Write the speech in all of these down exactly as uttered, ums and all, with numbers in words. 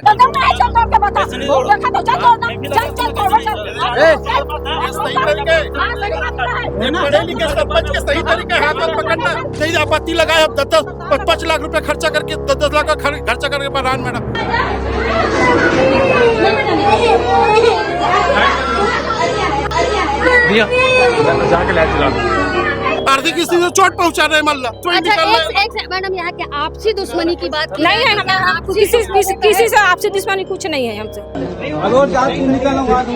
तो तुम नहीं चल तोड़ के बता। वो देखा तो चल तोड़ना, चल, चल तोड़, चल। ए, ये सही तरीका है। हाँ, सही बात है। ये पढ़े लिखे सरपंच के सही तरीका है हाथ में पकड़ना। नहीं, आपत्ति लगाए, हम दस दस, पाँच पाँच लाख रुपए खर्चा करके, दस दस लाख का खर-, खर्चा करके बना रहे हैं मैडम। भैया, जाके लाइट चला दो। आर्थिक स्थिति में चोट पहुंचा रहे हैं, मान ला, तो अच्छा, निकाल एक, रहे हैं। एक से-, मैडम, यहाँ क्या आपसी दुश्मनी की बात की नहीं है, जा रही है? हमें आपको आपसी किसी, दुश्मनी किसी, का किसी है? से आपसी दुश्मनी कुछ नहीं है हमसे। अगर जान तू निकल, वहाँ से।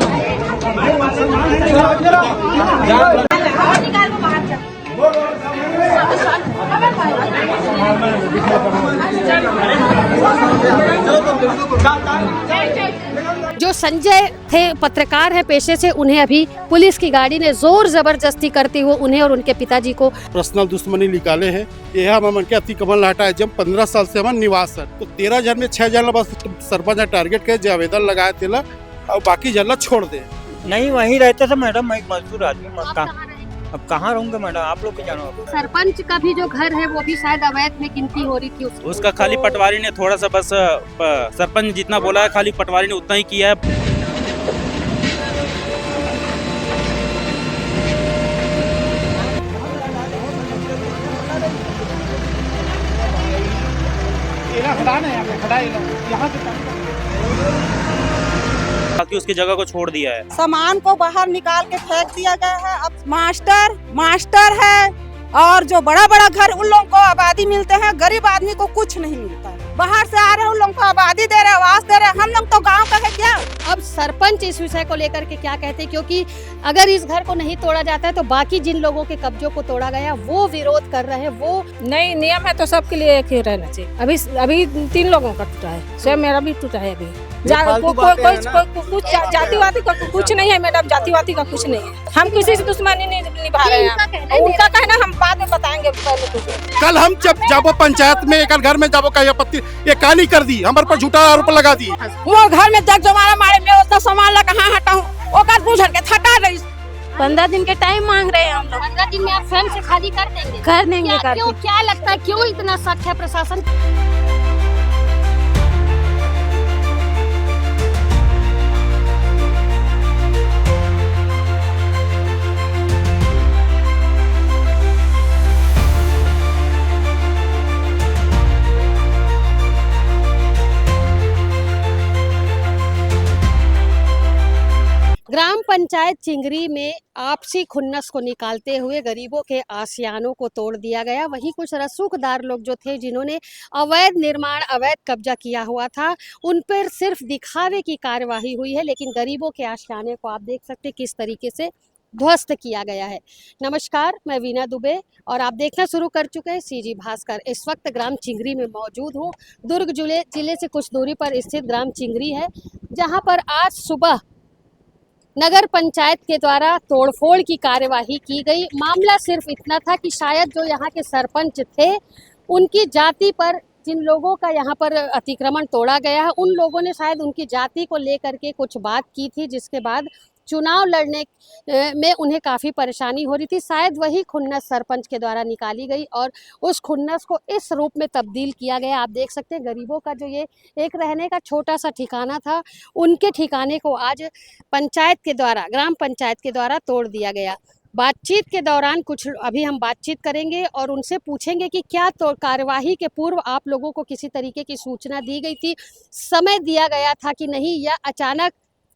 जो संजय थे, पत्रकार हैं पेशे से, उन्हें अभी पुलिस की गाड़ी ने जोर जबरदस्ती करते हुए उन्हें और उनके पिताजी को पर्सनल दुश्मनी निकाले है। ये हम हमन के अतिक्रमण हटाए, जब पंद्रह साल से हमन निवास है, तो तेरह जन में छह जन बस सरपंच ने टारगेट करे, जे आवेदन लगाए तेला, और बाकी जन ला छोड़ दे। नहीं, वहीं रहते थे मैडम, मैं एक मजदूर आदमी, मैं आप कहाँ, कहाँ रहे? अब कहाँ रहूंगा मैडम, आप लोग भी जानो। अब सरपंच का भी जो घर है, वो भी शायद अवैध में गिनती हो रही थी उसकी। उसका खाली तो पटवारी ने थोड़ा सा बस, अ, प-, सरपंच जितना बोला है, खाली पटवारी ने उतना ही किया है। ये ना खड़ा ना, यहाँ पे खड़ा, ये लो, यहाँ से चल। बाकी उसकी जगह को छोड़ दिया है। सामान को बाहर निकाल के फेंक दिया गया है। अब मास्टर, मास्टर है, और जो बड़ा बड़ा घर, उन लोगों को आबादी मिलते हैं, गरीब आदमी को कुछ नहीं मिलता है। बाहर से आ रहे हैं, उन लोगों को आबादी दे रहे हैं, आवास दे रहे हैं। हम लोग तो गांव का है क्या? अब सरपंच इस विषय को लेकर के क्या कहते हैं, क्योंकि अगर इस घर को नहीं तोड़ा जाता है तो बाकी जिन लोगों के कब्जों को तोड़ा गया, वो विरोध कर रहे हैं, वो नहीं, नियम है तो सबके लिए एक ही रहना चाहिए। अभी, अभी तीन लोगों का टूटा है, स्वयं मेरा भी टूटा है अभी। जा-, को-, को-, कोई, कोई, को-, कुछ जा-, जातिवादी का कुछ नहीं है मैडम, जातिवादी का कुछ नहीं है। हम किसी से दुश्मनी नहीं निभा रहे हैं। उनका कहना है, उनका कहना हम बाद में बताएंगे, पहले कुछ। कल हम जब जाबो पंचायत में, एक घर में जाबो, कहीं आपत्ति, ये काली कर दी, हमारे पर झूठा आरोप लगा दी। वो घर में जग जमाना मारे, मैं उसका सामान ला कहाँ हटाऊं, ओकर बुझल के हटा रही। पंद्रह दिन के टाइम मांग रहे हैं हम लोग। पंद्रह दिन में आप स्वयं से खाली कर देंगे? कर देंगे, क्या, कर क्यों, देंगे। क्या लगता है, क्यों इतना सख्त है प्रशासन? ग्राम पंचायत चिंगरी में आपसी खुन्नस को निकालते हुए गरीबों के आशियानों को तोड़ दिया गया। वहीं कुछ रसूखदार लोग जो थे, जिन्होंने अवैध निर्माण, अवैध कब्जा किया हुआ था, उन पर सिर्फ दिखावे की कार्यवाही हुई है, लेकिन गरीबों के आशियाने को आप देख सकते हैं किस तरीके से ध्वस्त किया गया है। नमस्कार, मैं वीना दुबे और आप देखना शुरू कर चुके हैं सीजी भास्कर। इस वक्त ग्राम चिंगरी में मौजूद हूँ। दुर्ग जिले, जिले से कुछ दूरी पर स्थित ग्राम चिंगरी है, जहाँ पर आज सुबह नगर पंचायत के द्वारा तोड़फोड़ की कार्यवाही की गई। मामला सिर्फ इतना था कि शायद जो यहाँ के सरपंच थे, उनकी जाति पर जिन लोगों का यहाँ पर अतिक्रमण तोड़ा गया है, उन लोगों ने शायद उनकी जाति को लेकर के कुछ बात की थी, जिसके बाद चुनाव लड़ने, अ, में उन्हें काफ़ी परेशानी हो रही थी। शायद वही खुन्नस सरपंच के द्वारा निकाली गई और उस खुन्नस को इस रूप में तब्दील किया गया। आप देख सकते हैं, गरीबों का जो ये एक रहने का छोटा सा ठिकाना था, उनके ठिकाने को आज पंचायत के द्वारा, ग्राम पंचायत के द्वारा तोड़ दिया गया। बातचीत के दौरान कुछ, अभी हम बातचीत करेंगे और उनसे पूछेंगे कि क्या तो कार्यवाही के पूर्व आप लोगों को किसी तरीके की सूचना दी गई थी, समय दिया गया था कि नहीं, या अचानक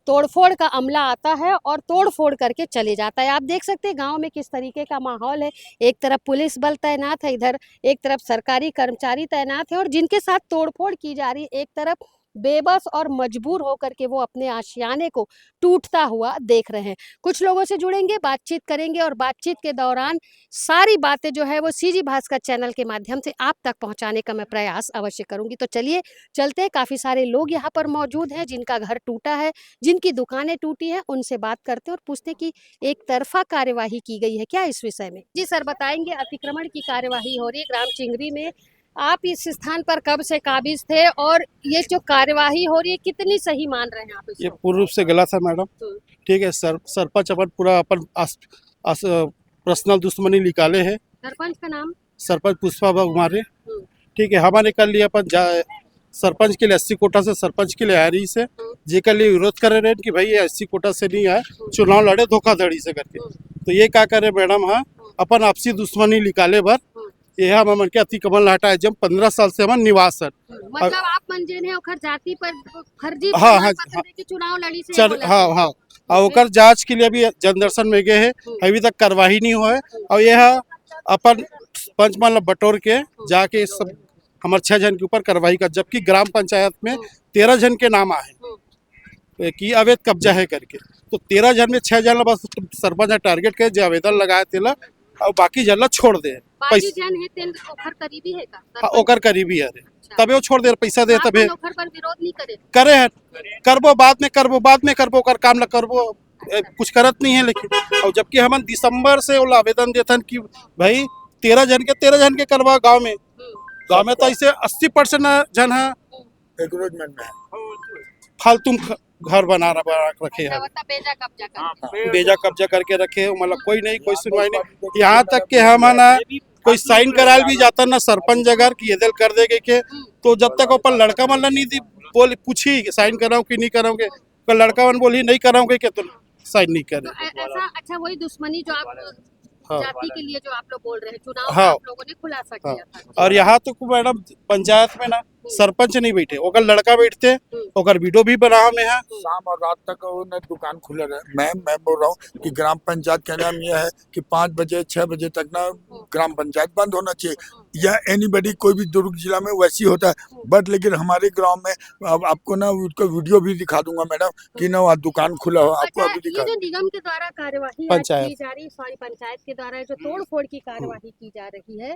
तोड़फोड़ का अमला आता है और तोड़फोड़ करके चले जाता है। आप देख सकते हैं गांव में किस तरीके का माहौल है। एक तरफ पुलिस बल तैनात है, इधर एक तरफ सरकारी कर्मचारी तैनात है और जिनके साथ तोड़फोड़ की जा रही है, एक तरफ बेबस और मजबूर होकर के वो अपने आशियाने को टूटता हुआ देख रहे हैं। कुछ लोगों से जुड़ेंगे, बातचीत करेंगे और बातचीत के दौरान सारी बातें जो है वो सीजी भास्कर चैनल के माध्यम से आप तक पहुंचाने का मैं प्रयास अवश्य करूंगी। तो चलिए चलते हैं, काफ़ी सारे लोग यहाँ पर मौजूद हैं जिनका घर टूटा है, जिनकी दुकानें टूटी हैं, उनसे बात करते हैं और पूछते हैं कि एक तरफा कार्यवाही की गई है क्या इस विषय में। जी सर, बताएंगे, अतिक्रमण की कार्यवाही हो रही है ग्राम चिंगरी में, आप इस स्थान पर कब से काबिज थे और ये जो कार्यवाही हो रही है, कितनी सही मान रहे हैं आप ये इसको? पूर्ण रूप से गलत है मैडम। हम्म। ठीक है सर, सरपंच अपन पूरा अपन आस, आस, पर्सनल दुश्मनी निकाले है। सरपंच का नाम? सरपंच पुष्पा कुमार है। हम्म। ठीक है, हमन एकर लिए अपन जा, सरपंच के लिए, एससी कोटा से सरपंच के लिए आ रही से, जेकर लिए विरोध करे रहे कि भाई ये एससी कोटा से नहीं आए, चुनाव लड़े धोखाधड़ी से करके। तो ये का करे मैडम, हाँ, अपन आपसी दुश्मनी निकाले बर ये हम मन के अतिक्रमण हटाए, जब पंद्रह साल से हमन निवास हन। हम्म, मतलब आप मन जेन है ओखर जाति पर फर्जी हाँ, प्रमाण हाँ, पत्र हाँ। दे के चुनाव लड़ी से चल, बोला हाँ, है। हाँ। और ओकर जांच के लिए अभी जनदर्शन में गए हैं, हम्म। अभी तक कार्रवाई नहीं हुआ है। और यह अपन पंच मन ला बटोर के जाके सब हमर छह जन के ऊपर कार्रवाई कर, जबकि ग्राम पंचायत में हम्म। तेरह जन के नाम आए हम्म। कि अवैध कब्जा है करके। तो तेरह जन में छह जन ला बस सरपंच ने टारगेट करे, जो आवेदन लगाए तेला, और बाकी जन ला छोड़ दे। बाकी पैस- जन है तेन ओखर करीबी है का? हाँ, ओकर करीबी है रे। अच्छा। तबे वो छोड़ दे, पैसा दे तो आप तबे। मन ओखर पर विरोध नहीं करे? करे है, करबो बाद में, करबो बाद में, करबो ओकर काम ला करबो, ए, कुछ करत नहीं है। लेकिन और जबकि हमन दिसंबर से ओला आवेदन देथन कि भाई तेरह जन के, तेरह जन के करवा गांव में, हम्म। गांव में तो ऐसे अस्सी परसेंट जन है एंक्रोचमेंट में है। फालतू में ख-, घर बना रहा, बना के रखे हैं। मतलब बेजा कब्जा करके। बेजा कब्जा करके रखे हैं, मतलब कोई नहीं, कोई सुनवाई नहीं। यहाँ तक के हम है ना, कोई साइन कराल भी जाता ना सरपंच जगह कि ये दिल कर देगे के, तो जब तक अपन लड़का मन ला नहीं दी, बोल पूछी कि साइन कराओ कि नहीं कराओगे, तो लड़का मन बोली नहीं कराओगे के, तो साइन नहीं करे। तो ऐ-, ऐसा, अच्छा, वही दुश्मनी जो आप हाँ। जाति के लिए जो आप लोग बोल रहे हैं, चुनाव में हाँ। आप लोगों ने खुलासा हाँ। किया था। और यहाँ तो मैडम पंचायत में ना सरपंच नहीं बैठे, ओकर लड़का बैठते, हम्म। ओकर वीडियो भी बना में है। शाम और रात तक वो ना दुकान खुला रहे। मैं, मैं बोल रहा हूँ कि ग्राम पंचायत का नियम यह है कि पाँच बजे, छह बजे तक ना ग्राम पंचायत बंद होना चाहिए। या एनीबडी, कोई भी दुर्ग जिला में वैसे ही होता है, बट लेकिन हमारे ग्राम में अब आपको ना उसका वीडियो भी दिखा दूंगा मैडम कि ना वहाँ दुकान खुला हो, आपको अच्छा, अभी दिखा ये जो निगम के द्वारा कार्यवाही आज पंचायत। की जा रही, सॉरी, पंचायत के द्वारा जो तोड़फोड़ की कार्यवाही की जा रही है,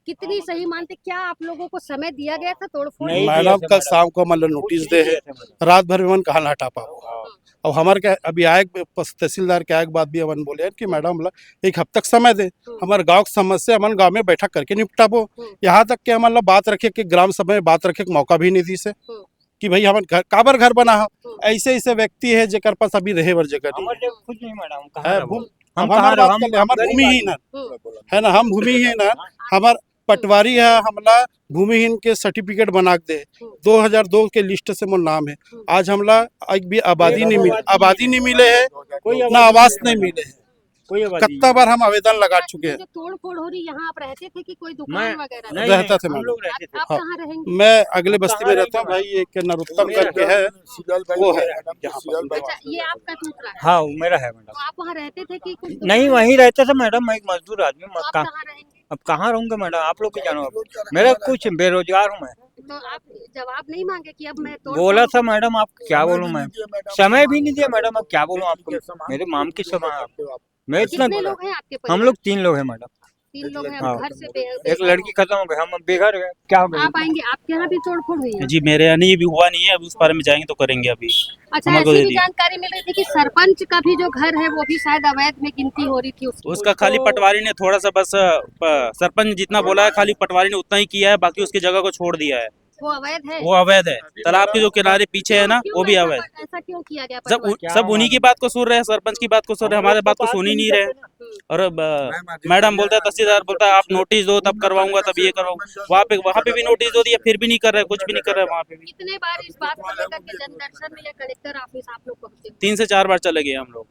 कितनी सही मानते, क्या आप लोगों को समय दिया गया था तोड़फोड़ नहीं के? दिया मैडम, था कल मैडम। शाम को हमन ला नोटिस दे है, रात भर में हमन कहाँ ला हटा पाबो? हाँ। अब हमारे क्या, अभी आए, तहसीलदार के आए के बाद भी हमन बोले हैं कि मैडम ला एक हफ्ता तक समय दे, हम्म। हमारे गांव की समस्या हमन गांव में बैठक करके निपटाबो। हम्म। यहाँ तक कि हमन ला बात रखे के, ग्राम सभा में बात रखे के मौका भी नहीं दी से हम्म। कि भाई हमन घर, काबर घर बना हो? हम्म। ऐसे ऐसे व्यक्ति है जेकर पास अभी रहे बर जगह नहीं हमारे है। लिए खुद नहीं मैडम, कहाँ है, रहो? भूम-, हम अब कहाँ हमार रहो? बात हम कर ले, हमार गरीब भूमिहीन हैं। है। हम्म। है ना, हम भूमिहीन हैं, हमार पटवारी है, हमला भूमिहीन के सर्टिफिकेट बना के दे। हम्म। दो हज़ार दो के लिस्ट से मोर नाम है। हम्म। आज हमला एक भी आबादी कोई नहीं मिल, आबादी आबादी नहीं मिले है, कोई ना आवास नहीं मिले है। कोई आबादी कत्ता नहीं। बार हम आवेदन लगा चुके हैं। जो तोड़फोड़ हो रही, यहाँ आप रहते थे कि कोई दुकान मैं वगैरह? नहीं, रहता नहीं, था हम मैडम। लोग रहते थे। आप, आप हाँ। कहाँ रहेंगे? मैं अगले आप बस्ती कहाँ में रहता हूँ रहेंगे? भाई, एक नरोत्तम करके है, सीलाल भाई वो है। अच्छा, ये आपका दूसरा है? हाँ, वो मेरा है मैडम। तो आप वहाँ रहते थे कि कुछ नहीं, दुकान? वहीं रहते थे मैडम, मैं एक मजदूर आदमी, तो मैं आप कहाँ कहाँ रहेंगे? अब कहाँ रहूंगा मैडम, आप लोग ही जानो। अब मेरा कुछ बेरोजगार हूँ मैं। तो आप जवाब नहीं मांगे कि अब मैं तोड़ बोला था मैडम, आप क्या बोलूँ मैं, समय भी नहीं दिया मैडम, अब क्या बोलूँ आपको, मेरे माम की सभा है। मैं इतना कितने लोग हैं आपके परिवार? हम लोग तीन लोग हैं मैडम। तीन लोग हैं, हाँ। घर से बे-, एक बेघर लड़की हो। खत्म हो गई, हम अब बेघर हो गए, क्या हो गया? आप आएंगे, आपके यहाँ भी तोड़फोड़ हुई है? जी, मेरे यहाँ नहीं, अभी हुआ नहीं है, अभी उस बारे में जाएंगे तो करेंगे अभी। अच्छा, हमारे को ऐसी दे भी दिए। जानकारी मिल रही थी कि सरपंच का भी जो घर है वो भी शायद अवैध में गिनती हो रही थी उसकी। उसका खाली पटवारी ने थोड़ा सा बस, अ, प-, सरपंच जितना बोला है खाली पटवारी ने उतना ही किया है, बाकी उसकी जगह को छोड़ दिया है। वो अवैध है? वो अवैध है। तालाब के जो किनारे पीछे है ना, क्यों वो भी ऐसा अवैध। प-, ऐसा क्यों किया गया सब पटवारी? उ-, क्या सब उन्हीं मालूम? की बात को सुन रहे हैं, सरपंच की बात को सुन रहे हैं, हमारे बात को सुन ही नहीं रहे। हम्म। और, अ, मैम, मैडम बोलता है, तहसीलदार बोलता है, "आप नोटिस दो, तब करवाऊंगा, तब ये करवाऊंगा।" वहाँ पे, वहाँ पे भी नोटिस दो दिया, फिर भी नहीं कर रहे, कुछ भी नहीं कर रहे वहाँ पे भी। कितने बार इस बात को लेकर के जनदर्शन में या कलेक्टर ऑफिस आप लोग पहुंचे? तीन से चार बार चले गए हम लोग।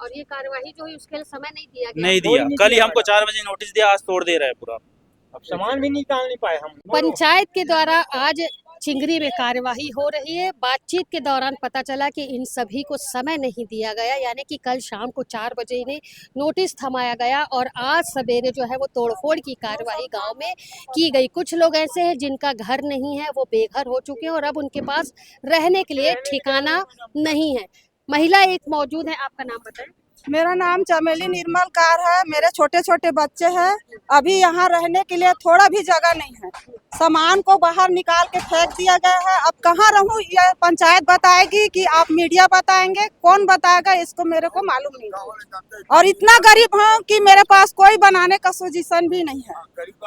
और ये कार्यवाही जो हुई, उसके लिए समय नहीं दिया गया? नहीं दिया। कल ही हमको चार बजे नोटिस दिया, आज तोड़ दे रहा है पूरा। अब सामान भी निकाल नहीं पाए हम। पंचायत के द्वारा आज चिंगरी में कार्यवाही हो रही है। बातचीत के दौरान पता चला कि इन सभी को समय नहीं दिया गया, यानी कि कल शाम को चार बजे इन्हें नोटिस थमाया गया और आज सवेरे जो है वो तोड़फोड़ की कार्यवाही गांव में की गई। कुछ लोग ऐसे हैं जिनका घर नहीं है, वो बेघर हो चुके हैं और अब उनके पास रहने के लिए ठिकाना नहीं है। महिला एक मौजूद है, आपका नाम बताएं। मेरा नाम चमेली निर्मल कार है। मेरे छोटे छोटे बच्चे हैं, अभी यहाँ रहने के लिए थोड़ा भी जगह नहीं है। सामान को बाहर निकाल के फेंक दिया गया है। अब कहाँ रहूँ, ये पंचायत बताएगी कि आप मीडिया बताएंगे, कौन बताएगा, इसको मेरे को मालूम नहीं है। और इतना गरीब हूँ कि मेरे पास कोई बनाने का पोजीशन भी नहीं है,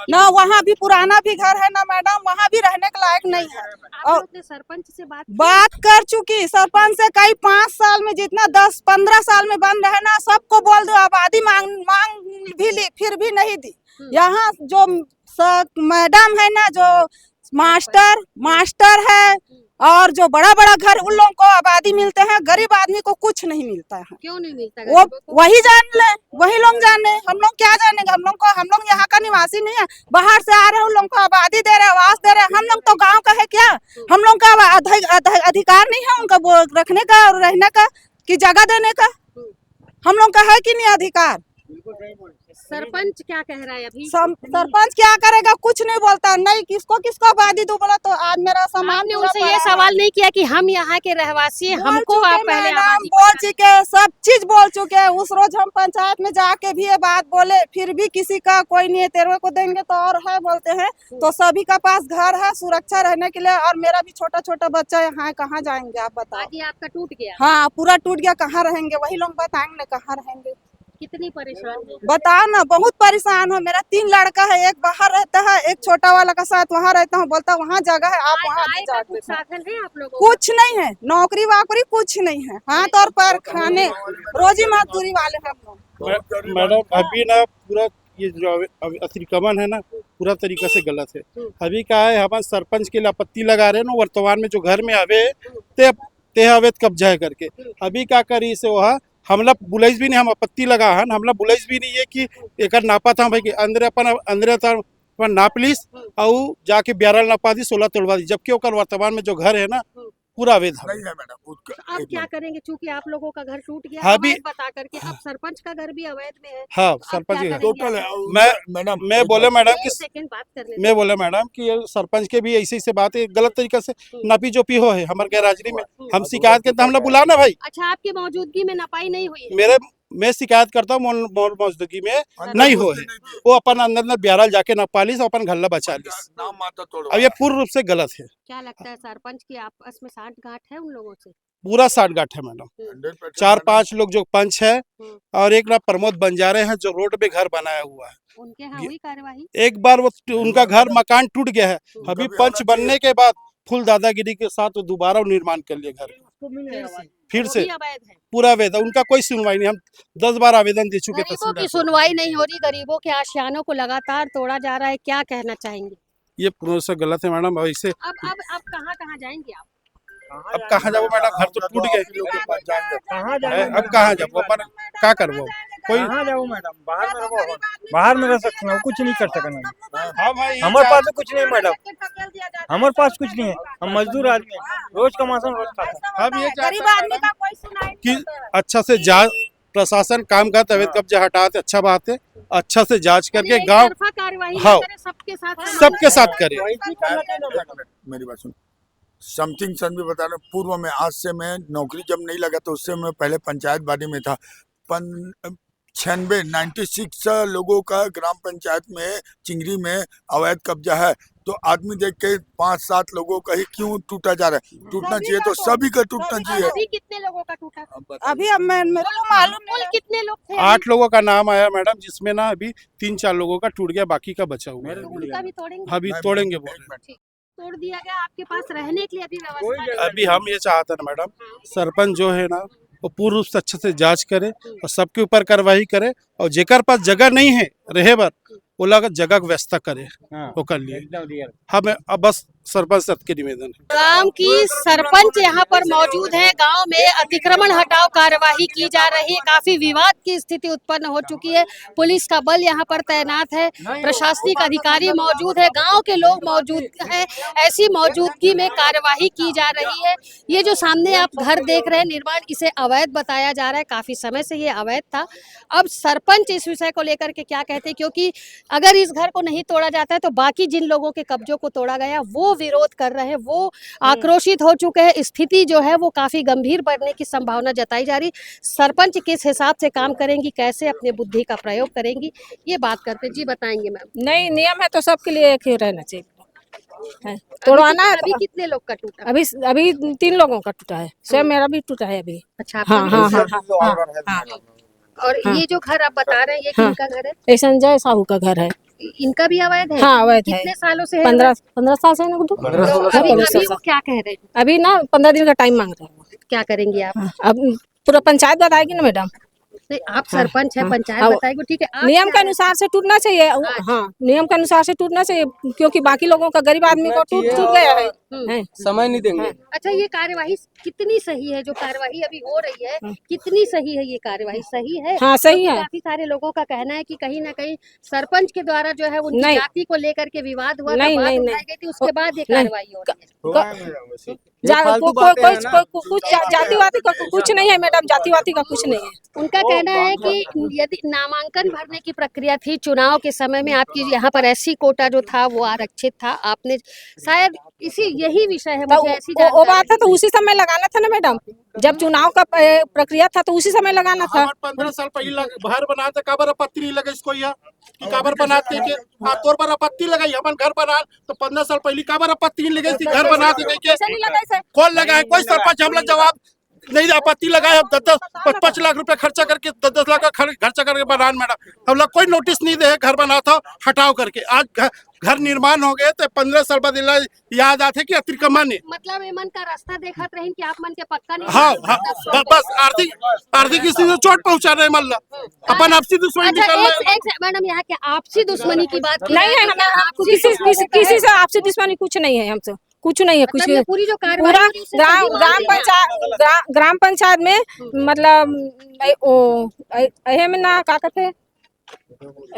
ना वहाँ भी पुराना भी घर है ना मैडम, वहाँ भी रहने के लायक नहीं है। आप और लोग ने सरपंच से बात की? बात कर चुकी सरपंच से, कई पाँच साल में जितना दस पन्द्रह साल में बन रहे ना, सबको बोल दो आबादी मांग, मांग भी ली, फिर भी नहीं दी। हम्म। यहाँ जो स-, मैडम है ना, जो मास्टर, मास्टर है, और जो बड़ा बड़ा घर, उन लोगों को आबादी मिलते हैं, गरीब आदमी को कुछ नहीं मिलता है। क्यों नहीं मिलता वो गरीबों को? वही जान ले, वही लोग जाने, हम लोग क्या जानेंगे? हम लोग को, हम लोग यहाँ का निवासी नहीं है, बाहर से आ रहे हैं, उन लोगों को आबादी दे रहे हैं, आवास दे रहे हैं। हम लोग तो गांव का है क्या? हम लोग का अधि-, अधि-, अधिकार नहीं है उनका वो रखने का और रहने का, कि जगह देने का? हम लोग का है कि नहीं अधिकार? सरपंच क्या कह रहा है अभी? सम-, सरपंच क्या करेगा? कुछ नहीं बोलता है, नहीं किसको किसको आबादी दो बोला तो आज मेरा सामान आपने पूरा उनसे ये पड़ा है। सवाल नहीं किया कि हम यहाँ के रहवासी हैं, बोल हमको चुके आप पहले मैडम, आबादी बोल बताइए। चुके, सब चीज बोल चुके। उस रोज हम पंचायत में जाके भी ये बात बोले, फिर भी किसी का कोई नहीं है, तेरे को देंगे तो और है बोलते हैं। तो सभी का पास घर है सुरक्षा रहने के लिए, और मेरा भी छोटा छोटा बच्चा यहाँ है, कहाँ जाएंगे आप बताओ? आज ये आपका टूट गया? हाँ, पूरा टूट गया, कहाँ रहेंगे? वही लोग बताएंगे ना कहाँ रहेंगे। कितनी परेशान है? बताओ ना, बहुत परेशान हो। मेरा तीन लड़का है, एक बाहर रहता है, एक छोटा वाला का साथ वहाँ रहता हूँ, बोलता वहाँ जगह है, आप आय, वहाँ आय का जाके कुछ बैठो। साधन है आप लोगों का? कुछ नहीं है, नौकरी वाकरी कुछ नहीं है, हाथ और पैर खाने, रोजी मजदूरी वाले हैं हम लोग। मै-, मैडम, अभी ना पूरा ये जो अवि-, अवि-, अतिक्रमण है ना, पूरा तरीका से गलत है। हम्म। अभी क्या है, हमारे सरपंच के लिए आपत्ति लगा रहे हैं ना, वर्तमान में जो घर में आवे, ते, ते अवैध कब्जा है करके। हम्म। अभी क्या करी से वह, हमला बुलाइस भी नहीं, हम आपत्ति लगा हन, हमला बुलाइस भी नहीं है कि एकर नापा था भाई कि अंदर अपन, अंदर था अपन नाप लीस, हम्म। अउ जाके ब्यारल नापा दी, सोलह तोड़वा दी, जबकि ओकर वर्तमान में जो घर है ना, हम्म। पूरा अवैध है। नहीं है मैडम, उसका तो आप एक क्या मिनट। करेंगे? चूंकि आप लोगों का घर टूट गया, हाँ, अभी अवैध बता करके, अब सरपंच का घर भी अवैध में है, हाँ, तो आप सरपंच क्या के घर। करेंगे? टोटल है, मैं, मैडम, मैं एक बोले मिनट। मैडम एक कि सेकंड बात करने मैं दो। बोले मैडम कि ये सरपंच के भी ऐसे, ऐसे बात है, गलत तरीका से हम्म। नापी जोपी हो है हमारे गैर हाजिरी में। हम्म। हम शिकायत करते हैं, हमला बुला ना भाई। अच्छा, आपकी मौजूदगी में नपाई नहीं हुई है? मेरे, मैं शिकायत करता हूँ, मोर, मोर मौजूदगी में अरे, नहीं वो हो तो है। नहीं थी। वो अपन अंदर, अंदर ब्यारल जाके नपा लीस, अपन घल्ला बचा लीस। नाम माता तोड़वा। अब ये पूर्ण रूप से गलत है। क्या लगता है सरपंच की आपस में सांठगांठ है उन लोगों से? पूरा सांठगांठ है मैडम। हम्म। हंड्रेड परसेंट चार मैडम। पांच लोग जो पंच है हम्म। और एक ना प्रमोद बंजारे हैं जो रोड पे घर बनाया हुआ है। उनके यहाँ ये हुई कार्यवाही? एक बार वो ट-, उनका घर मकान टूट गया है। हम्म। अभी कभी पंच हालत ये बनने के बाद फुल दादागिरी के साथ वो दोबारा निर्माण कर लिया घर। फिर से? फिर वो से? भी अवैध है। पूरा अवैध है, उनका कोई सुनवाई नहीं। हम दस बार आवेदन दे चुके गरीबों की तहसीलदार को। सुनवाई नहीं हो रही, गरीबों के आशियानों को लगातार तोड़ा जा रहा है, क्या कहना चाहेंगे? ये पूर्ण से गलत है मैडम। और इसे अब, अब, अब कहाँ, कहाँ जाएंगे आप? अब कहाँ जाबो मैडम, घर तो टूट गए। कहाँ जाबो हैं, अब मैडम? कहाँ जाबो, अपन का करबो? कोई कहाँ जाबो मैडम, बाहर में रहो, बाहर में रह सकते हैं, कुछ नहीं कर सकते मैडम। हाँ भाई, हमारे पास तो कुछ नहीं मैडम, हमारे पास कुछ नहीं है, हम मजदूर आदमी हैं, रोज कमासन रोज खासन। हम ये चाहते हैं गरीब आदमी मैडम का कोई सुनाई कि नहीं होता है। अच्छा से जा, प्रशासन काम का तबीयत हाँ। कब्जा हटाते, अच्छा बात है, अच्छा से जांच करके यानी एक गांव तरफा कार्रवाई ना हाँ। करे, सबके साथ सबके साथ करे। वैसे ही करना चाहिए ना मैडम। मेरी बात सुन, समथिंग सन भी बता रहे, पूर्व में, आज से मैं नौकरी जब नहीं लगा तो उससे मैं पहले पंचायत बॉडी में था। पन-, छियानवे, नाइन्टी सिक्स लोगों का ग्राम पंचायत में, चिंगरी में अवैध कब्जा है, तो आदमी देख के पांच सात लोगों का ही क्यों टूटा जा रहा है? टूटना सभी चाहिए का तो टूट-, सभी का टूटना सभी का चाहिए। टूट-, अभी कितने लोगों का टूटा? अब बताइए। अभी अब मैं, मेरे को मालूम कुल नहीं है। कितने लोग थे अभी? आठ लोगों का नाम आया मैडम, जिसमें ना अभी तीन चार लोगों का टूट गया, बाकी का बचा हुआ है। उनका भी तोड़ेंगे? हाँ, अभी नहीं, तोड़ेंगे नहीं, बोल रहे हैं। एक मिनट। ठीक। तोड़ दिया गया, आपके पास रहने के लिए अभी व्यवस्था नहीं है। अभी हम ये चाहते हैं ना मैडम, सरपंच जो है ना, वो पूर्ण रूप से अच्छे से जांच करे और सबके ऊपर कार्रवाई करे, और जेकर पास जगह नहीं है रहे बर, वो लोग जगह की व्यवस्था करे हाँ, ओकर लिए। एकदम real। हमें अब बस सरपंच से के निवेदन है। गांव की सरपंच यहाँ पर मौजूद है। गांव में अतिक्रमण हटाओ कार्यवाही की जा रही है, काफी विवाद की स्थिति उत्पन्न हो चुकी है। पुलिस का बल यहाँ पर तैनात है, प्रशासनिक अधिकारी मौजूद है, गांव के लोग मौजूद हैं। ऐसी मौजूदगी में कार्यवाही की जा रही है। ये जो सामने आप घर देख रहे हैं निर्माण, इसे अवैध बताया जा रहा है, काफी समय से ये अवैध था। अब सरपंच इस विषय को लेकर के क्या कहते हैं, क्योंकि अगर इस घर को नहीं तोड़ा जाता है तो बाकी जिन लोगों के कब्जों को तोड़ा गया वो विरोध कर रहे हैं, वो आक्रोशित हो चुके हैं। स्थिति जो है वो काफी गंभीर बनने की संभावना जताई जा रही। सरपंच किस हिसाब से काम करेंगी, कैसे अपने बुद्धि का प्रयोग करेंगी, ये बात करते जी बताएंगे मैम। नहीं, नियम है तो सबके लिए एक ही रहना चाहिए। है। अभी तोड़वाना कित-, है तो अभी कितने लोग का टूटा? अभी, अभी तीन लोगों का टूटा है, सेम हम्म। मेरा भी टूटा है अभी। अच्छा, आपका हाँ, भी हाँ, टूटा? हाँ, हाँ, हाँ, हाँ। और हाँ। ये जो घर आप बता रहे हैं, ये हाँ। किनका घर है? ये संजय साहू का घर है। इ-, इनका भी अवैध है? हाँ, अवैध है। कितने सालों से है पंद्रह, अवैध? पंद्रह साल से है ना गुड्डू? पंद्रह साल से। अभी, अभी वो क्या कह रहे हैं? अभी ना पंद्रह दिन का टाइम मांग रहे हैं वो। क्या करेंगी आप? हाँ, अब पूरा पंचायत बताएगी ना मैडम। नहीं, आप हाँ, सरपंच हैं, हाँ, पंचायत हाँ, बताएगी, ठीक है, आप नियम के क्या अनुसार से टूटना चाहिए। हाँ। हाँ, नियम के अनुसार से टूटना चाहिए, क्योंकि बाकी लोगों का, गरीब आदमी को टूट, टूट गया है। हम्म। हैं? समय नहीं देंगे। हाँ। अच्छा, ये कार्यवाही कितनी सही है, जो कार्यवाही अभी हो रही है, हाँ। कितनी सही है ये कार्यवाही? सही है? हाँ, सही क्योंकि है। काफी सारे लोगों का कहना है कि कहीं ना कहीं सरपंच के द्वारा जो है उनकी नहीं। जाति को लेकर के विवाद हुआ था, नहीं, बात नहीं, उठाई नहीं। गई थी, उसके बाद ये नहीं। कार्यवाही हो रही है। क-, क-, जा-, को-, कोई, को-, को-, कुछ जा-, जातिवादी का कुछ नहीं है मैडम, जातिवादी का कुछ नहीं है। उनका कहना है कि यदि नामांकन भरने की प्रक्रिया थी, चुनाव के समय में आपकी यहाँ पर एससी कोटा जो था वो आरक्षित था, आपने शायद इसी, यही विषय है, तो मुझे ऐसी वो, वो जानकारी बात है, तो उसी समय लगाना था ना मैडम, जब चुनाव का, ए, प्रक्रिया था तो उसी समय लगाना था। हमर पंद्रह साल पहले लग-, घर बना था, काबर आपत्ति नहीं लगे इसको, यह कि काबर बनाते के, हाँ, तोर पर आपत्ति लगाई, हमन घर बना तो पंद्रह साल पहले काबर आपत्ति नहीं लगे, इसकी घर बना दे के? कैसे नहीं लगा इसे? कौन लगा है? कोई सरपंच हमला जवाब नहीं दे, आपत्ति लगाए, हम दस दस, पाँच पाँच लाख रुपया खर्चा करके, दस दस लाख का खर्च, खर्चा करके बनान मैडम, हमला कोई नोटिस नहीं दे, घर बना था, हटाओ करके। आज घर, घर निर्माण हो गए तो पंद्रह साल बाद इला याद आथे कि अतिक्रमण है। मतलब एमन का रास्ता देखत रहिन कि आप मन के पक्का नहीं हाँ, बना हाँ, सकता। ब-, बस आर्थिक, आर्थिक स्थिति में चोट पहुंचा रहे मतलब, अपन आपसी दुश्मनी अच्छा, निकाल एक, रहे। एक से-, मैडम, यहाँ क्या आपसी दुश्मनी की बात की नहीं है, जाए? हमें आपको किसी, किसी, किसी से आपसी दुश्मनी कुछ नहीं है हमसे, कुछ नहीं है, कुछ मतलब ये नहीं। पूरी जो कार्रवाई पूरा हो रही है, उससे ग्राम, सभी ग्राम मानते हैं। पंचायत, ग्रा-, ग्राम पंचायत में हम्म। मतलब, ए, ओ, ए, एहे में ना का कहते हैं?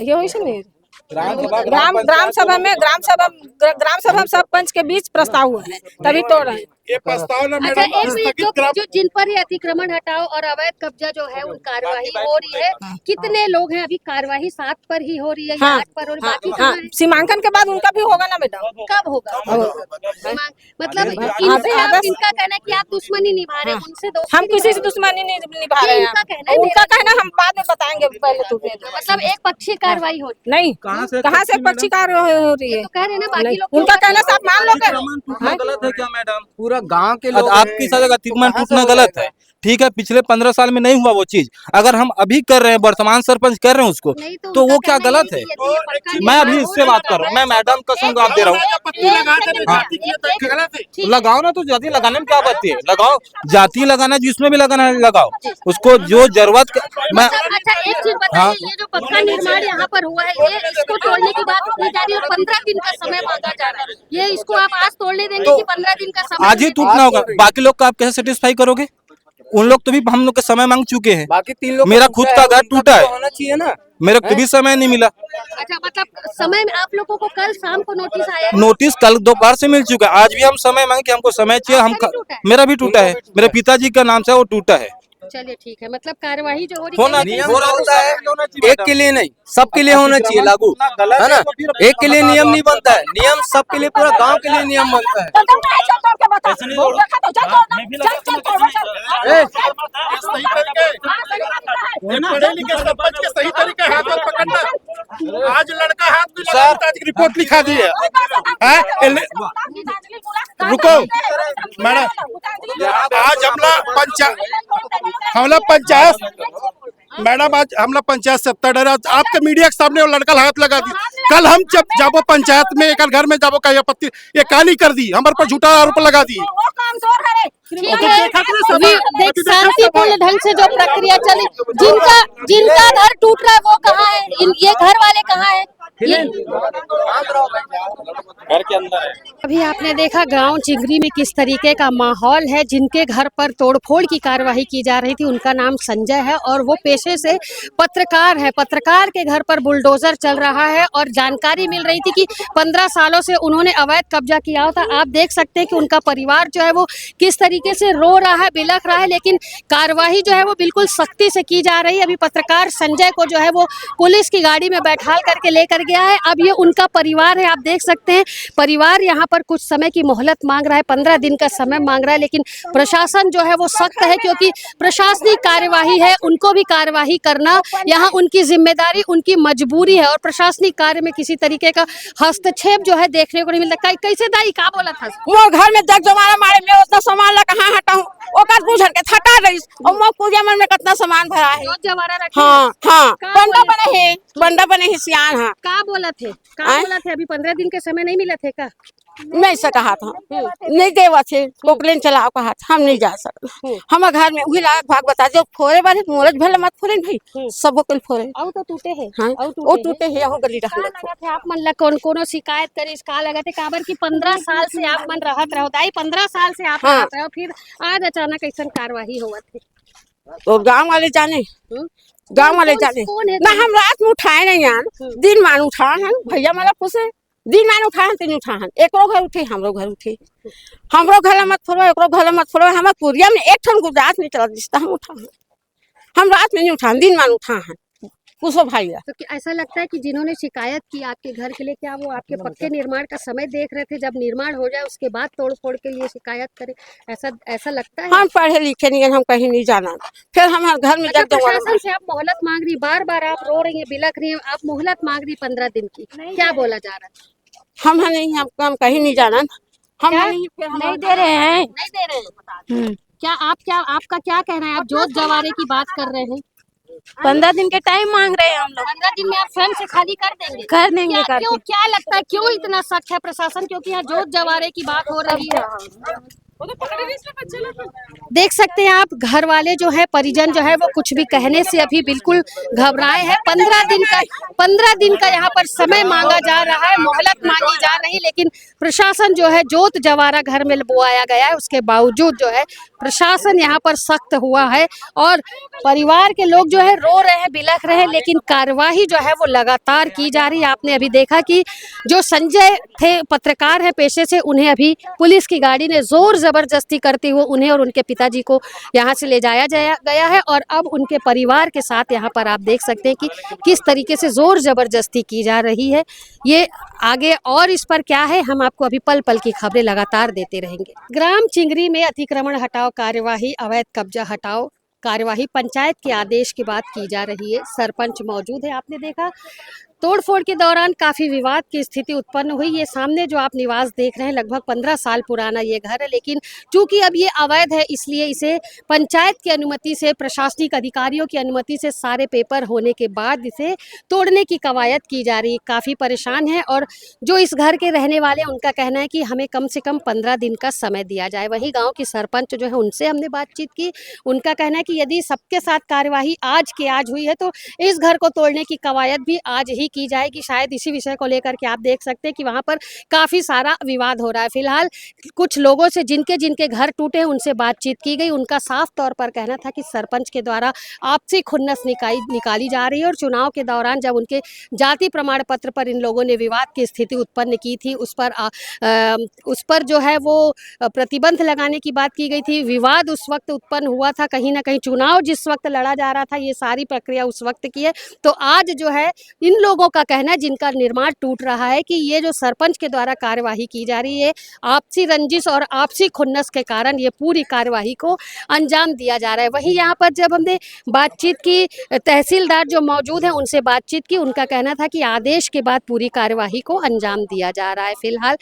ये होई से नहीं? ग्राम सभा, ग्राम, ग्राम सभा में, ग्राम सभा, ग्र-, ग्राम सभा में सरपंच के बीच प्रस्ताव हुआ है, तभी तोड़ रहे हैं। ये प्रस्ताव ना अच्छा, मैडम, एक मिनट, स्थगित जो, ग्राम जो जिन पर ये अतिक्रमण हटाओ और अवैध कब्जा जो है, उन कार्यवाही हो रही है, हाँ। कितने लोग हैं अभी? कार्यवाही सात पर ही हो रही है या हाँ, आठ पर हो रही है? हाँ, बाकी हाँ, कहाँ है? सीमांकन के बाद उनका भी होगा ना मैडम। कब होगा? हाँ। सीमांकन मतलब, अरे, इनसे अगर, आप, अगर इनका कहना है कि आप दुश्मनी निभा रहे हैं, हाँ। उनसे दोस्ती हम किसी से निभा रहे हैं। दुश्मनी नहीं निभा रहे हैं। इनका कहना है, उनका मेरा कहना हम बाद में बताएंगे, पहले तो फिर। मतलब, एक पक्षीय कार्रवाई हो रही है। नहीं, कहाँ से कहाँ से पक्षीय कार्रवाई हो रही है? ये तो कह रहे हैं ना, बाकी लोग क्यों कर रहे हैं? नहीं, उनका कहना साफ मान लो क्या? अतिक्रमण टूटना गलत है क्या मैडम? पूरा गांव के लोग आपके साथ अगर अतिक्रमण टूटना गलत है, ठीक है, पिछले पंद्रह साल में नहीं हुआ वो चीज, अगर हम अभी कर रहे हैं, वर्तमान सरपंच कर रहे हैं उसको, नहीं, तो तो वो क्या गलत है? मैं अभी इससे बात कर रहा हूँ, मैं मैडम कसम आप दे रहा हूँ। हाँ। लगाओ ना, तो जाति लगाने में क्या आपत्ति है? लगाओ, जाति लगाना है, जिसमें भी लगाना है लगाओ, उसको जो जरूरत का, मैं अच्छा, एक चीज बताइए, हाँ। ये जो पक्का निर्माण यहाँ पर हुआ है, ये इसको तोड़ने की बात की जा रही है और पंद्रह दिन का समय मांगा जा रहा है, ये इसको आप आज तोड़ने देंगे तो कि पंद्रह दिन का समय आज ही टूटना होगा। बाकी लोग का आप कैसे सेटिस्फाई करोगे? उन लोग तो भी हम लोग का समय मांग चुके हैं। बाकी तीन लोग मेरा खुद का घर टूटा है, होना चाहिए ना। मेरे को भी समय नहीं मिला। अच्छा, मतलब, समय में आप लोगों को कल शाम को नोटिस आया है? नोटिस कल दोपहर से मिल चुका है। आज भी हम समय मांगे कि हमको समय चाहिए। हम, मेरा भी टूटा है, मेरे पिताजी का नाम से वो टूटा है। चलिए, ठीक है, मतलब, कार्यवाही जो हो रही है, होना चाहिए, एक के लिए नहीं, सबके लिए होना चाहिए लागू, है ना? एक के लिए नियम नहीं बनता है, नियम सबके लिए, पूरा गांव के लिए नियम बनता है। सही तरीके, पढ़े लिखे सरपंच के सही तरीके हाथ में पकड़ना। आज लड़का हाथ में लगा, आज रिपोर्ट लिखा दी है। रुको मैडम, आज हमला पंचायत, हमला पंचायत, मैडम, आज हमला पंचायत सत्ता डरा, आपके मीडिया के सामने वो लड़का हाथ लगा दी। कल हम जब जाबो पंचायत में, एक घर में जाबो, कही आपत्ति, ये काली कर दी, हमारे पर झूठा आरोप लगा दी। ठीक है, देख, शांतिपूर्ण ढंग से जो प्रक्रिया चली, जिनका, जिनका घर टूट रहा है वो कहाँ है, ये घर वाले कहाँ है? घर के अंदर है। अभी आपने देखा गांव चिंगरी में किस तरीके का माहौल है। जिनके घर पर तोड़फोड़ की कार्यवाही की जा रही थी, उनका नाम संजय है और वो पेशे से पत्रकार है। पत्रकार के घर पर बुलडोजर चल रहा है और जानकारी मिल रही थी कि पंद्रह सालों से उन्होंने अवैध कब्जा किया हुआ था। आप देख सकते हैं कि उनका परिवार जो है वो किस तरीके से रो रहा है, बिलख रहा है, लेकिन कार्यवाही जो है वो बिल्कुल सख्ती से की जा रही है। अभी पत्रकार संजय को जो है वो पुलिस की गाड़ी में बैठाल करके लेकर गया है। अब ये उनका परिवार है, आप देख सकते हैं परिवार यहाँ पर कुछ समय की मोहलत मांग रहा है, पंद्रह दिन का समय मांग रहा है, लेकिन प्रशासन जो है वो सख्त है, क्योंकि प्रशासनिक कार्यवाही है, उनको भी कार्यवाही करना यहाँ उनकी जिम्मेदारी, उनकी मजबूरी है और प्रशासनिक कार्य में किसी तरीके का हस्तक्षेप जो है देखने को नहीं मिलता। कै-, कैसे दाई, का बोला था? मोर घर में दस जमाना मारे, मैं उतना सामान ला कहाँ हटाऊं? ओकर दू झन के हटा रहीस। और मोर कुरिया मन में कितना सामान भरा है। दो जवारा रखे हाँ, हैं? हाँ। का बंडा बोले बने थे? है, बंडा बने है सियान हाँ। का बोला थे? का आय? बोला थे? अभी पंद्रह दिन के समय नहीं मिला थे का? नहीं से कहा था, नहीं देवत हे, कोकलेन चलाओ कहा था, हम नहीं जा सकते। हम्म। हमर घर में उही लाग भाग बता दो, फोरे बारे मोरज भले मत फोरे भाई, हम्म। सबो के फोरे। अउ तो टूटे हे, हाँ, अउ वो टूटे हे। टूटे हे, अहो गली का रहल। लगत हे आप मन ला कौन कोनो शिकायत करिस, का लगत हे? काबर कि पंद्रह साल से आप मन रहत रहो, दाई, पंद्रह साल से आप हाँ। रहत रहो, फिर आज अचानक ऐसन कार्रवाई होवत हे। तो गांव वाले जाने, हम्म? गांव कौन, वाले कौन, जाने। कौन है ना, तुम? हम रात में उठाए नहीं यार, हम्म। दिन मान उठाए हैं, भैया मला पूछे, दिन मान उठाए हैं, तीन उठाए हैं, एकरो घर उठे, हमरो घर उठे, हमरो घर मत फोड़ो, एकरो घर मत फोड़ो, हमारे पुरिया में एक ठन गुजरात नहीं चला, जिसका हम उठाए हैं, हम रात में नहीं उठाए, दिन मान उठाए हैं, पूछो भाई। तो क्या ऐसा लगता है कि जिन्होंने शिकायत की आपके घर के लिए, क्या वो आपके पक्के निर्माण का समय देख रहे थे, जब निर्माण हो जाए उसके बाद तोड़फोड़ के लिए शिकायत करें? ऐसा, ऐसा लगता है? हम पढ़े लिखे नहीं हैं, हम कहीं नहीं जाना। फिर हम घर में अच्छा, जब जब प्रशासन से आप मोहलत मांग रही, बार बार आप रो रही हैं, बिलख रही हैं, आप मोहलत मांग रही पंद्रह दिन की, क्या बोला जा रहा है? हम है नहीं, हम, हम कहीं नहीं जाना। हम क्या? नहीं, फिर हम नहीं दे रहे हैं। नहीं दे रहे हैं। हम्म। क्या आप, क्या आपका क्या कहना है? आप जोत जवारे की बात कर रहे हैं, पंद्रह दिन के टाइम मांग रहे हैं हम लोग। पंद्रह दिन में आप स्वयं से खाली कर देंगे? कर देंगे, क्या, कर क्यों, देंगे। क्या लगता है, क्यों इतना सख्त है प्रशासन? क्योंकि यहाँ जोत जवारे की बात हो रही है। देख सकते हैं आप, घर वाले जो है, परिजन जो है, वो कुछ भी कहने से अभी बिल्कुल घबराए हैं। पंद्रह दिन का, पंद्रह दिन का यहाँ पर समय मांगा जा रहा है, मोहलत मांगी जा रही, लेकिन प्रशासन जो है, जोत जवारा घर में बोआया गया है, उसके बावजूद जो है, प्रशासन यहाँ पर सख्त हुआ है और परिवार के लोग जो है, रो रहे हैं, बिलख रहे हैं, लेकिन कार्यवाही जो है, वो लगातार की जा रही है। आपने अभी देखा कि जो संजय थे, पत्रकार हैं पेशे से, उन्हें अभी पुलिस की गाड़ी ने जोर जबरदस्ती करते हुए उन्हें और उनके पिताजी को यहाँ से ले जाया जाया गया है और अब उनके परिवार के साथ यहाँ पर आप देख सकते हैं कि किस तरीके से जोर जबरदस्ती की जा रही है। ये आगे और इस पर क्या है, हम आपको अभी पल पल की खबरें लगातार देते रहेंगे। ग्राम चिंगरी में अतिक्रमण हटाओ कार्यवाही, अवैध कब्जा हटाओ कार्यवाही पंचायत के आदेश के बाद की जा रही है। सरपंच मौजूद है, आपने देखा तोड़फोड़ के दौरान काफी विवाद की स्थिति उत्पन्न हुई। ये सामने जो आप निवास देख रहे हैं, लगभग पंद्रह साल पुराना ये घर है, लेकिन चूंकि अब ये अवैध है, इसलिए इसे पंचायत की अनुमति से, प्रशासनिक अधिकारियों की अनुमति से सारे पेपर होने के बाद इसे तोड़ने की कवायद की जा रही है। काफी परेशान है और जो इस घर के रहने वाले हैं, उनका कहना है कि हमें कम से कम पंद्रह दिन का समय दिया जाए। वहीं गांव की सरपंच जो है, उनसे हमने बातचीत की, उनका कहना है कि यदि सबके साथ कार्यवाही आज के आज हुई है, तो इस घर को तोड़ने की कवायद भी आज ही की जाएगी। शायद इसी विषय को लेकर के आप देख सकते हैं कि वहां पर काफी सारा विवाद हो रहा है। फिलहाल कुछ लोगों से, जिनके जिनके घर टूटे हैं, उनसे बातचीत की गई। उनका साफ तौर पर कहना था कि सरपंच के द्वारा आपसी खुन्नस निकाई निकाली जा रही है और चुनाव के दौरान जब उनके जाति प्रमाण पत्र पर इन लोगों ने विवाद की स्थिति उत्पन्न की थी, उस पर आ, आ, उस पर जो है, वो प्रतिबंध लगाने की बात की गई थी। विवाद उस वक्त उत्पन्न हुआ था, कहीं ना कहीं चुनाव जिस वक्त लड़ा जा रहा था, ये सारी प्रक्रिया उस वक्त की है। तो आज जो है, इन लोगों का कहना है, जिनका निर्माण टूट रहा है, कि ये जो सरपंच के द्वारा कार्यवाही की जा रही है, आपसी रंजिश और आपसी खुन्नस के कारण ये पूरी कार्यवाही को अंजाम दिया जा रहा है। वहीं यहाँ पर जब हमने बातचीत की, तहसीलदार जो मौजूद है, उनसे बातचीत की, उनका कहना था कि आदेश के बाद पूरी कार्यवाही को अंजाम दिया जा रहा है। फिलहाल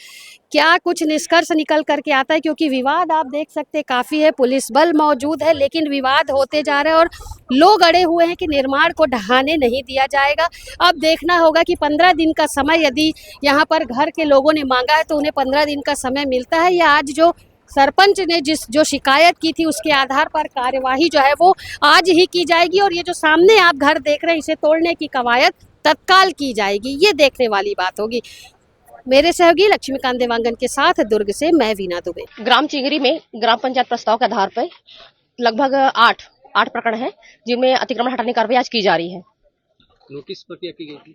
क्या कुछ निष्कर्ष निकल करके आता है, क्योंकि विवाद आप देख सकते हैं काफी है, पुलिस बल मौजूद है, लेकिन विवाद होते जा रहे हैं और लोग अड़े हुए हैं कि निर्माण को ढहाने नहीं दिया जाएगा। अब देखना होगा कि पंद्रह दिन का समय यदि यहाँ पर घर के लोगों ने मांगा है, तो उन्हें पंद्रह दिन का समय मिलता है या आज जो सरपंच ने जिस, जो शिकायत की थी, उसके आधार पर कार्यवाही जो है, वो आज ही की जाएगी और ये जो सामने आप घर देख रहे हैं, इसे तोड़ने की कवायद तत्काल की जाएगी, ये देखने वाली बात होगी। मेरे सहयोगी लक्ष्मीकांत देवांगन के साथ दुर्ग से मैं वीना दुबे। ग्राम चिंगरी में ग्राम पंचायत प्रस्ताव के आधार पर लगभग आठ, आठ प्रकरण हैं, जिनमें अतिक्रमण हटाने की कार्रवाई आज की जा रही है। नोटिस प्रक्रिया की गई थी?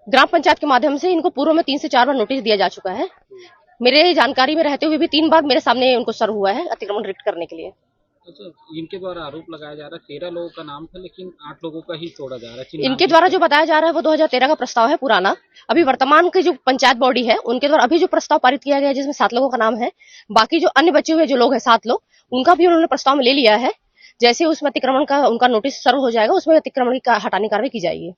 ग्राम पंचायत के माध्यम से इनको पूर्व में तीन से चार बार नोटिस दिया जा चुका है। मेरे जानकारी में रहते हुए भी तीन बार मेरे सामने उनको सर्व हुआ है अतिक्रमण रिट करने के लिए। अच्छा, इनके द्वारा आरोप लगाया जा रहा है, तेरह लोगों का नाम था, लेकिन आठ लोगों का ही छोड़ा जा रहा है। इनके द्वारा जो बताया जा रहा है, वो दो हज़ार तेरह का प्रस्ताव है, पुराना। अभी वर्तमान की जो पंचायत बॉडी है, उनके द्वारा अभी जो प्रस्ताव पारित किया गया है, जिसमें सात लोगों का नाम है, बाकी जो अन्य बचे हुए जो लोग हैं, सात लोग, उनका भी उन्होंने प्रस्ताव में ले लिया है। जैसे उसमें अतिक्रमण का उनका नोटिस सर्व हो जाएगा, उसमें अतिक्रमण की का-, हटाने की कार्रवाई की जाएगी।